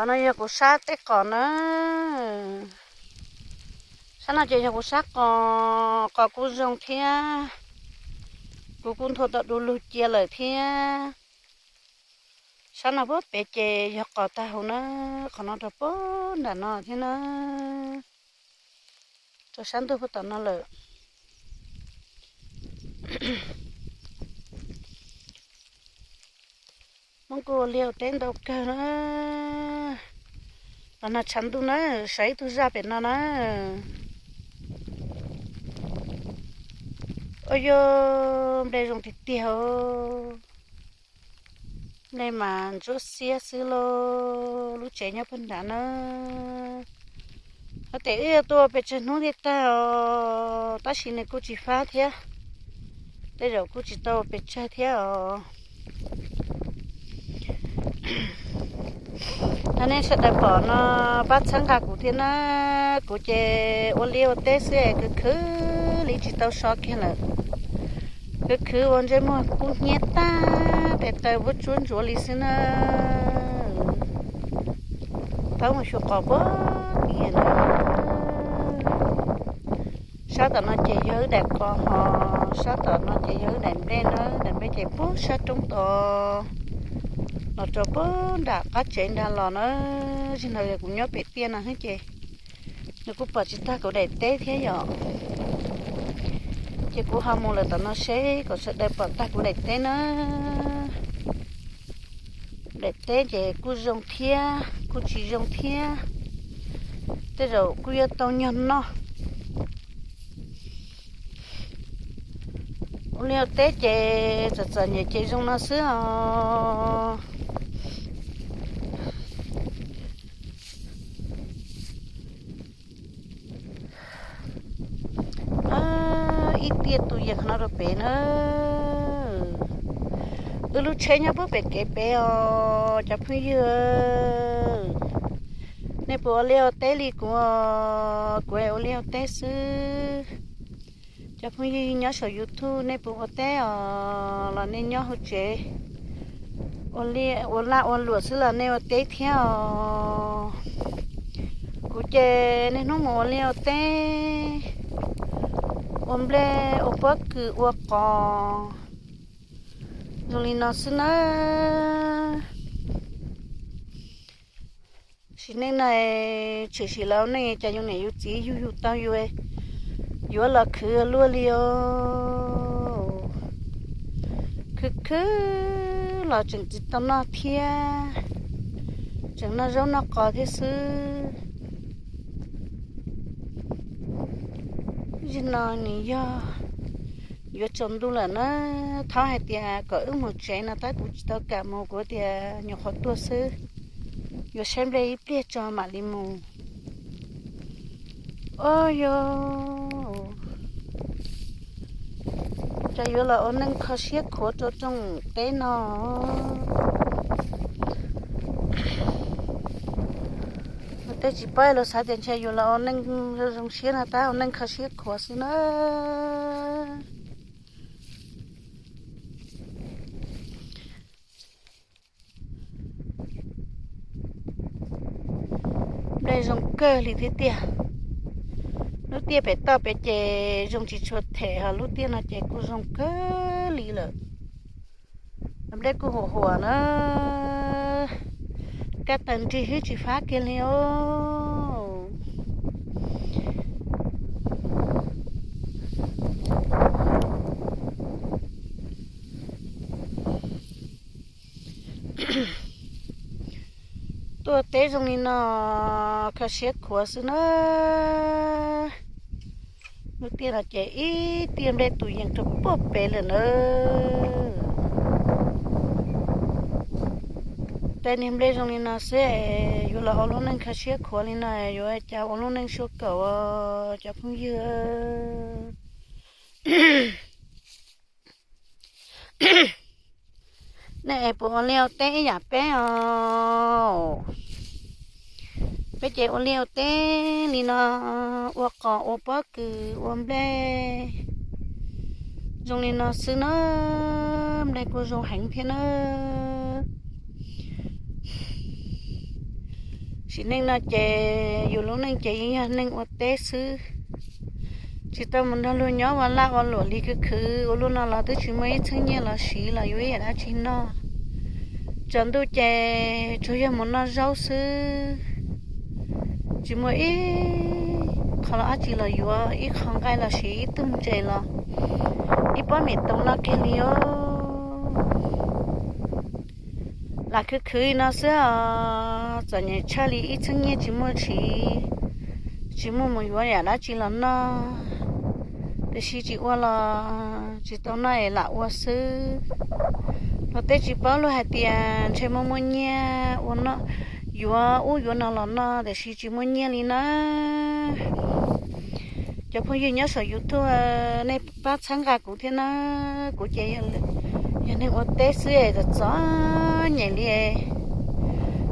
Qhov no yog kuv sab tej qos na. Sab no ces yog kuv sab qos, qos kuj zoo thiab. Kuv kuj nthua tau du lug cia lawm thiab. Sab no puag pem ces yog qos tag huv na, qhov no rau puag nram no thiab na. Rau sab ntuj puag tom no lawm. Hmoob kuj ua liaj ua teb ntau kawg na. Los no tshav ntuj na, saib ib tug zaj pem no na. Ua yog nplej zoo tiag tiag, nplej mas ntsuab xiab xwb lauj. Lub tsev nyob puag nrad na. Hos tes wb yuav tuaj pes tsawg hnub thiaj tag os, tab sis nws kuj tsis fab thiab. Tej zaum kuj tsis tau pes tsawg thiab os. Yog nej sawv daws pom no pab txhawb nqa kuv thiab na. Kuv ces ua liaj ua teb xwb es khwv khwv li tsis tau so kiag lawm. Khwv khwv ua ntsej muag kub hnyiab tag, tes taw vuab tsuab ntsuav li xwb na. Thaub mus xyuas qos puag tim na. Sab tom no ces yog wb daim qos hos, sab tom no ces yog wb daim nplej na. Daim nplej ces puag sab roob tod los rau puag nram qab tsev nrad los na. Zim no kuv nyob pem tiaj no xwb ces nws kuj pom tsis tag kuv daim teb thiab yom. Ces kuv ho mus lawm tom no seb kom sawv daws pom tag kuv daim teb na. Daim teb ces kuj zoo thiab kuj tsis zoo thiab. Tej zaum kuj yuav tau nyog noj. Ua liaj ua teb ces txom txom nyem ces zoo no xwb os. Ib tiaj tus yees qhov no rau pem na. Wb lub tsheb nyob puag pem kev pem os cov phooj ywg. Nej puas ua liaj ua teb li kuv? Kuv ua liaj ua teb xwb. Cov phooj ywg nyob saum YouTube nej puas ua teb os los nej nyob hauv tsev ua laj ua luam xwb los nej ua teb thiab os? Kuv ces niaj hnub mus ua liaj ua teb, ua nplej, ua pob kws, ua qos zoo li no xwb na. Sim neej no tshwm sim lawv ua neej cas yus niam yus txiv yug yus tau yus, yuav los khwv luaj li os. Khwv khwv los tseem tsis tau noj thiab, tseem noj zaub noj qos thiab xwb. Zaum no nws yog yuav tsaus ntuj lawm na, thaub hais tias kom wb mus tsev no tab kuv tsis tau kam mus, kuv tias nyuam qhuav tuaj xwb, yuav saib nplej ib pliag tso mam li mus. Os yos, cas yuav los ua neej kho siab khuav rau rooj teb no. Tej tsis paub los xav tias ntshe yuav los ua neej zoo zoo siab no tab ua neej kho siab khuav xwb na. Nplej zoo kawg li thiab tiag. Lub tiaj pem toj pem ces zoo tsis tshua them, ho lub tiaj no ces kuj zoo kawg li lawm. Nplej kuj huam huam na, kaj tag nrig hwb tsis fab kiag li os. Tuaj teb zoo li no kho siab khuav xwb na. Lub tiaj no ces ib tiaj nplej tus yees rau puag pem lawm na. Tej niag nplej zoo li no xwb es yuav los ua lub neej kho siab khuav li no, yuav cas ua lub neej sua kaum cov phooj ywg. Nej es puas ua liaj ua teb ib yam peb os? Peb ces ua liaj ua teb li no, ua qos ua pob kws ua nplej zoo li no xwb na. Nplej kuj zoo heev thiab na. Sim neej no ces yus lub neej ces yeej yog neeg ua teb xwb, tsis tau mus nrog luag nyob ua laj ua luam li khwv khwv. Ua luaj no los twb tsis muaj ib txheeb nyiaj los siv los yuav ib yam dab tsi noj. Tsaus ntuj ces tsuas yog mus noj zaub xwb, tsis muaj ib qho los dab tsi los yuav, ib qho nqaij los siv, ib tug ntses los ib pob mem toov noj kiag li os. Lam khwv khwv li no xwb os, txom nyem tshaj li, ib txheeb nyiaj tsis muaj siv, tsis muaj mus yuav yam dab tsi los noj, tiam sis tsis ua los tsis tau noj es lam ua xwb. Luag tej tsis paub luag hais tias ntshe muaj muaj nyiaj ua noj, yuav ub yuav no los noj, tiam sis tsis muaj nyiaj li na. Cov phooj ywg nyob saum YouTube, nej pab txhawb nqa kuv thiab na. Kuv ces yog neeg ua teb xwb es txom txom nyem li,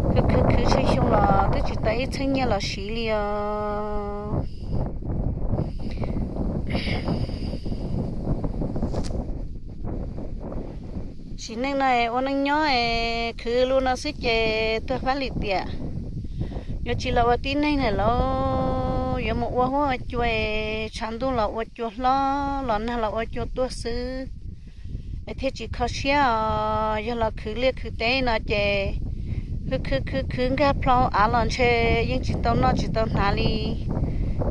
khwv khwv khwv txhua xyoo los twb tsis tau ib txheeb nyiaj los siv li os. Sim neej no ua neej nyob es khwv lus no xwb ces tuag fab lim tiam. Yuav tsis los ua tib neeg lawm lauj, yuav mus ua huab ua cua, tshav ntuj los ua cua hlob, los nag los ua cua tuag xwb, es thiaj tsis kho siab os. Yog los khwv liaj khwv teb no ces khwv khwv khwv khwv nkag plho av los ntshe yeej tsis tau noj tsis tau hnav li,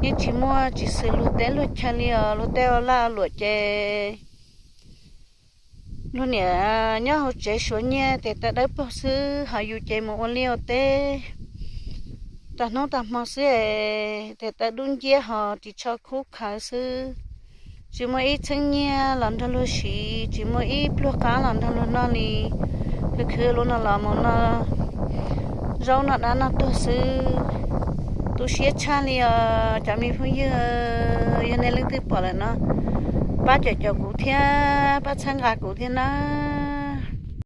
yeej tsis muaj tsis xws luag teb luag chaw li os. Luag tej ua laj ua luam ces luag niam nyob hauv tsev suav nyiaj tes taw dawb paug xwb, ho yus ces mus ua liaj ua teb tag hnub tag hmo xwb es tes taw dub nciab ho ris tsho khub khawv xwb. Tsis muaj ib txheeb nyiaj los nrog luag siv, tsis muaj ib pluag qab los nrog luag noj li. Khwv khwv lus no los mus noj zaub noj dab noj tuag xwb. Tu siab tshaj li os cov me phooj ywg, yog nej leej twg pom lawm no pab caum caum kuv thiab pab txhawb nqa kuv thiab na.